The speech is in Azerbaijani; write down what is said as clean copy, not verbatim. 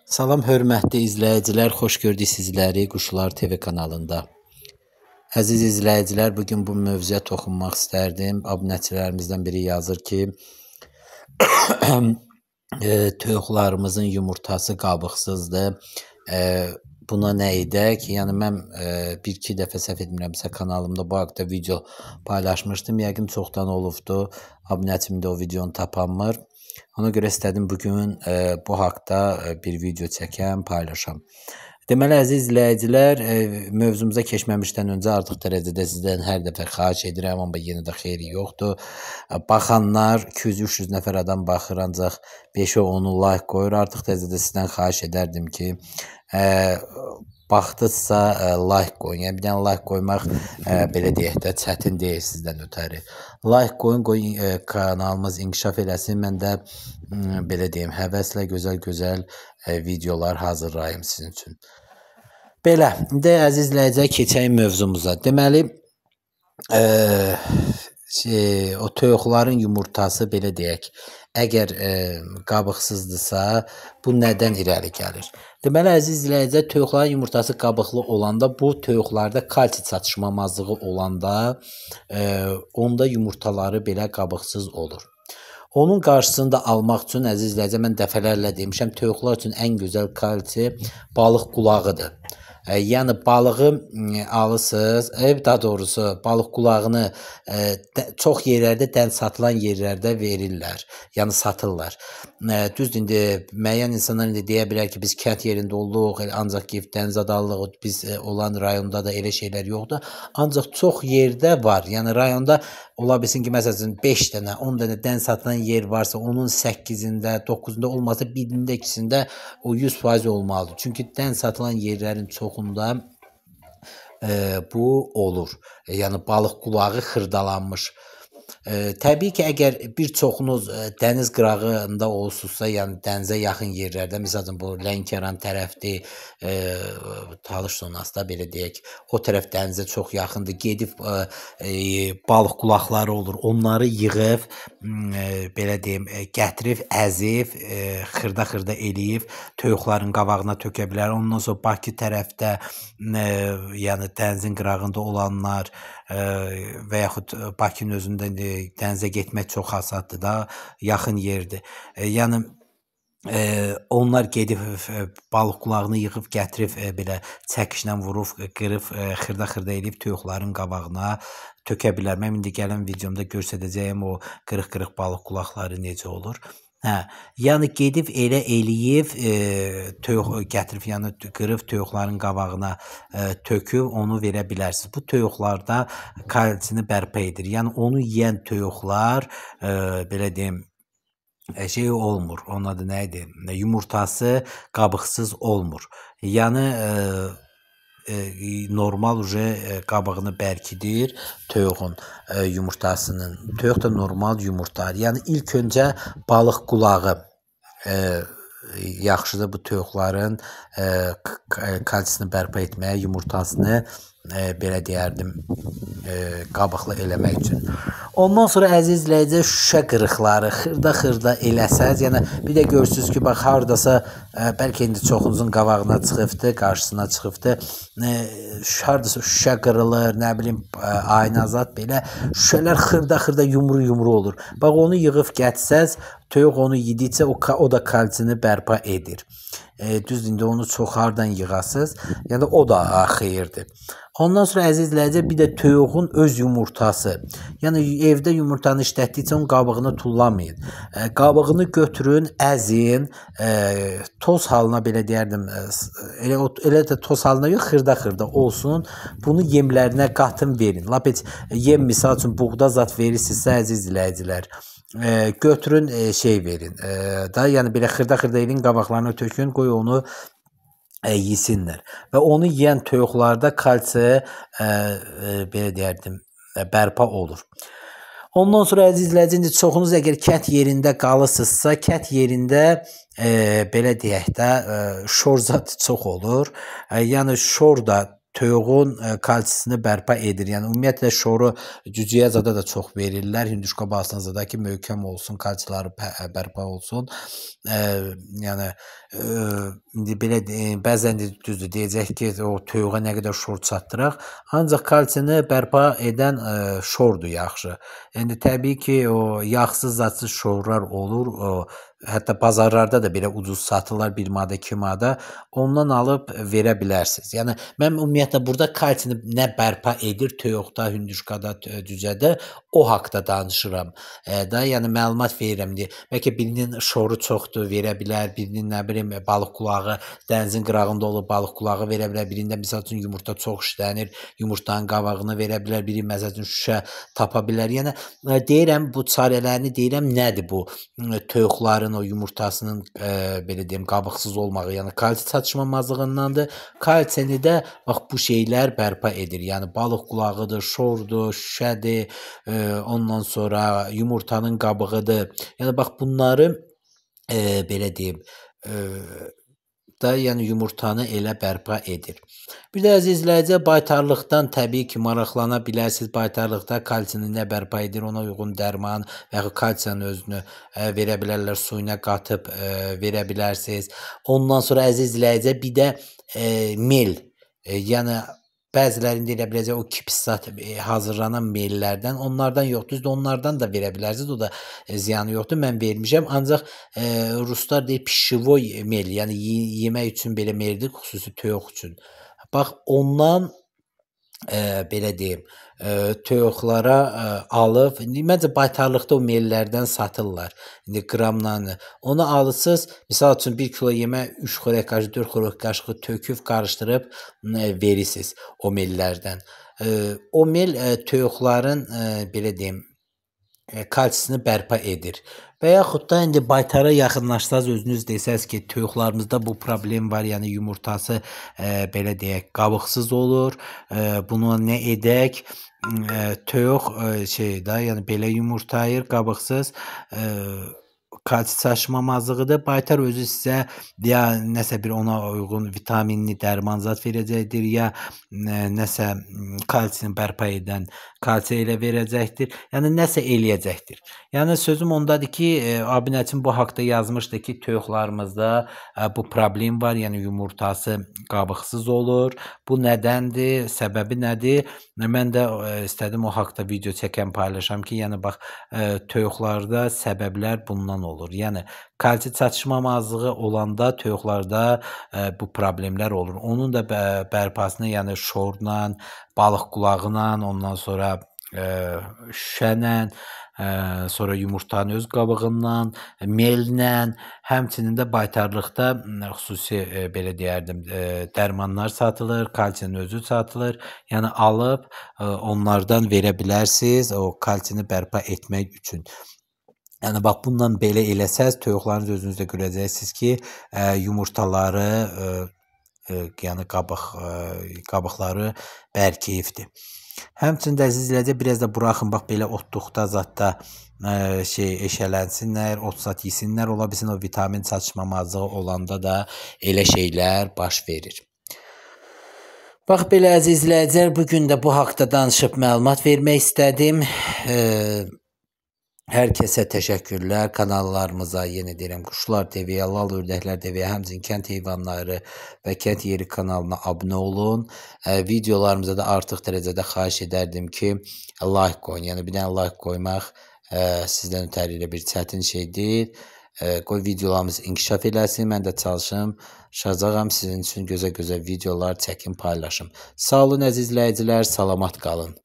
Salam hörmətli izləyicilər, xoş gördük sizləri Quşlar TV kanalında. Əziz izləyicilər, bugün bu mövzuya toxunmaq istərdim. Abunəçilərimizdən biri yazır ki, toyuqlarımızın yumurtası qabıqsızdır. Buna nə edək? Yəni mən bir-iki dəfə səhv etmirəmsə kanalımda bu haqda video paylaşmışdım. Yəqin çoxdan olubdu. Abunəçim də o videonu tapanmır. Ona görə istədim bugün bu haqda bir video çəkəm, paylaşam. Deməli, əziz izləyicilər, mövzumuza keçməmişdən öncə artıq dərəcədə sizdən hər dəfə xahiş edirəm, amma yenə də xeyri yoxdur. Baxanlar 200-300 nəfər adam baxır, ancaq 5-i 10-u like qoyur. Artıq dərəcədə sizdən xahiş edərdim ki, baxdıqsa like qoyun. Yəni bir dənə like qoymaq belə deyək də çətin deyil sizdən ötəri. Like qoyun, qoyun kanalımız inkişaf eləsin. Mən də belə deyim, həvəslə gözəl-gözəl videolar hazırlayayım sizin üçün. Belə, indi əziz izləyicilər keçəyim mövzumuza. Deməli, o toyuqların yumurtası belə deyək, əgər qabıqsızdırsa, bu nədən irəli gəlir? Deməli, əziz izləyicilər, toyuqların yumurtası qabıqlı olanda, bu toyuqlarda kalsi çatışmamazlığı olanda, onda yumurtaları belə qabıqsız olur. Onun qarşısını da almaq üçün, əziz izləyicilər, mən dəfələrlə demişəm, toyuqlar üçün ən gözəl kalsi balıq qulağıdır. Yəni balığı alırsınız, daha doğrusu balıq qulağını çox yerlərdə, dən satılan yerlərdə verirlər, yəni satırlar. Düzdür, indi müəyyən insanlar indi deyə bilər ki, biz kənd yerində olduq, ancaq ki, dəniz adalıq, biz olan rayonda da elə şeylər yoxdur. Ancaq çox yerdə var, yəni rayonda ola bilsin ki, məsələn 5 dənə, 10 dənə dən satılan yer varsa, onun 8-ində, 9-unda olmasa, birində, ikisində o 100% olmalıdır. Çünki dən satılan yerlərin çoxunda bu olur. Yəni balıq qulağı xırdalanmış. Təbii ki, əgər bir çoxunuz dəniz qırağında olsunuzsa, yəni dənizə yaxın yerlərdə, məsəl üçün bu Lənkəran tərəfdir, Talış zonası da belə deyək, o tərəf dənizə çox yaxındır, gedib balıq qulaqları olur, onları yığıb, belə deyim, gətirib, əzib, xırda-xırda eləyib, toyuqların qabağına tökə bilər. Ondan sonra Bakı tərəfdə, yəni dənizin qırağında olanlar və yaxud Bakının özündə dənizə getmək çox asaddır da, yaxın yerdir. Yəni onlar gedib balıq qulağını yığıb gətirib belə çəkişlə vurub, qırıb, xırda-xırda eləyib toyuqların qabağına tökə bilər. Mən indi gələn videomda göstərəcəyim o qırıq-qırıq balıq qulaqları necə olur. Hə, yəni gedib elə eləyib, toyuq gətirib, yəni qırıb toyuqların qabağına töküb onu verə bilərsiniz. Bu toyuqlarda kalsini bərpa edir. Yəni onu yeyən toyuqlar belə deyim, şey olmur. Onun adı nə idi? Yumurtası qabıqsız olmur. Yəni normal uje qabığını bərkidir toyuğun yumurtasının. Toyuq da normal yumurtlar. Yəni ilk öncə balıq qulağı yaxşıdır bu toyuqların kalsini bərpa etməyə, yumurtasını belə deyərdim qabıqlı eləmək üçün. Ondan sonra əziz izləyicilər, şüşə qırıqları xırda-xırda eləsəz, yəni bir də görürsünüz ki, bax hardasa bəlkə indi çoxunuzun qabağına çıxıbdır, qarşısına çıxıbdır, hardasa şüşə qırılır, nə bilim aynazat belə şüşələr xırda-xırda yumru-yumru olur. Bax onu yığıb gətirsəz, toyuq onu yedikcə o da kalsini bərpa edir. Düzdür, indi onu çox hardan yığasız, yəni o da xeyirdir. Ondan sonra əziz izləyicilər, bir də toyuğun öz yumurtası. Yəni evdə yumurtanı işlətdikcə onun qabığını tullamayın. Qabığını götürün, əzin, toz halına belə deyərdim, elə də toz halına yox, xırda-xırda olsun. Bunu yemlərinə qatın verin. Lap heç yem misal üçün buğda zat verirsinizsə əziz izləyicilər, götürün şey verin. Da, yəni belə xırda-xırda elin, qabaqlarına tökün, qoy onu yesinlər. Və onu yeyən toyuqlarda kalsi belə deyərdim, bərpa olur. Ondan sonra əziz izləyicilər, indi çoxunuz əgər kənd yerində qalırsınızsa, kənd yerində belə deyək də şorzat çox olur. Yəni şor da Toyuğun kalsisini bərpa edir. Yəni ümumiyyətlə şoru cücüyə zada da çox verirlər. Hündüşka balasına zada ki, möhkəm olsun, kalsiləri bərpa olsun. Yəni indi belə bəzən düzdür deyəcək ki, o toyuğa nə qədər şor çatdıraq. Ancaq kalsini bərpa edən şordur yaxşı. İndi təbii ki, o yağsız zadsız şorlar olur. Hətta bazarlarda da belə ucuz satırlar 1 manata, 2 manata. Ondan alıb verə bilərsiniz. Yəni mən ümumiyyətlə burada kalsini nə bərpa edir toyuqda, hündüşkada, cücədə o haqda danışıram. Da, yəni məlumat verirəm. Bəlkə birinin şoru çoxdur, verə bilər, birinin nə bilim balıq qulağı dənizin qırağında olub balıq qulağı verə bilər, birində misal üçün yumurta çox işlənir, yumurtanın qabağını verə bilər, biri məsəl üçün şüşə tapa bilər. Yəni deyirəm bu çarələrini deyirəm nədir bu toyuqların o yumurtasının belə deyim qabıqsız olmağı, yəni kalsi çatışmamazlığındandır. Kalsini də bax bu şeylər bərpa edir. Yəni balıq qulağıdır, şordur, şüşədir, ondan sonra yumurtanın qabığıdır. Yəni bax bunları belə deyim da, yəni yumurtanı elə bərpa edir. Bir də əziz izləyicilər, baytarlıqdan təbii ki, maraqlana bilərsiniz. Baytarlıqda kalsini nə bərpa edir, ona uyğun dərman və yaxud kalsiyanın özünü verə bilərlər, suyuna qatıb verə bilərsiniz. Ondan sonra əziz izləyicilər, bir də mel, yəni bəziləri indi elə biləcək o kipsat hazırlanan mellərdən, onlardan yox, düzdür, onlardan da verə bilərsiniz, o da ziyanı yoxdur, mən vermişəm. Ancaq ruslar deyir pişivoy mel, yəni yemək üçün belə meldir, xüsusi toyuq üçün. Bax, ondan belə deyim, toyuqlara alıb, indi məncə baytarlıqda o mellərdən satırlar, indi qramla. Onu alırsınız, misal üçün 1 kilo yemək 3 xörək qaşığı, 4 xörək qaşığı töküb, qarışdırıb verirsiniz o mellərdən. O mel toyuqların, belə deyim, kalsisini bərpa edir. Və yaxud da indi baytara yaxınlaşsanız, özünüz desəz ki, toyuqlarımızda bu problem var, yəni yumurtası belə deyək, qabıqsız olur. Bunu nə edək? Toyuq yəni belə yumurtayır, qabıqsız, kalsi çatışmamazlığıdır. Baytar özü sizə ya nəsə bir ona uyğun vitaminli dərman zat verəcəkdir, ya nəsə kalsini bərpa edən kalsi elə verəcəkdir. Yəni nəsə eləyəcəkdir. Yəni sözüm ondadır ki, abunəçim bu haqda yazmışdı ki, toyuqlarımızda bu problem var, yəni yumurtası qabıqsız olur. Bu nədəndir, səbəbi nədir? Mən də istədim o haqda video çəkəm, paylaşam ki, yəni bax toyuqlarda səbəblər bundan olur. Yəni kalsi çatışmamazlığı olanda toyuqlarda bu problemlər olur. Onun da bərpasını yəni şorla, balıq qulağına, ondan sonra şüşənlə, sonra yumurtanın öz qabığından, mellə, həmçinin də baytarlıqda xüsusi belə deyərdim, dərmanlar satılır, kalsinin özü satılır. Yəni alıb onlardan verə bilərsiniz o kalsini bərpa etmək üçün. Yəni bax bundan belə eləsəz, toyuqlarınız özünüz də görəcəksiniz ki, yumurtaları, yəni qabıqları bərkiyibdir. Həmçinin də əziz izləyicilər, biraz da buraxın, bax belə otluqda zadda eşələnsinlər, ot zat yesinlər, ola bilsin o vitamin çatışmamazlığı olanda da elə şeylər baş verir. Bax belə əziz izləyicilər, bu gün də bu haqda danışıb məlumat vermək istədim. Hər kəsə təşəkkürlər. Kanallarımıza, yenə deyirəm, Quşlar TV-yə, Lal Ördəklər TV-yə, həmçinin Kənd Heyvanları və Kənd Yeri kanalına abunə olun. Videolarımıza da artıq dərəcədə xahiş edərdim ki, like qoyun. Yəni bir dənə like qoymaq sizdən ötəri elə bir çətin şey deyil. Qoy videolarımız inkişaf eləsin. Mən də çalışım, şacağam sizin üçün gözə-gözə videolar çəkim, paylaşım. Sağ olun əziz izləyicilər, salamat qalın.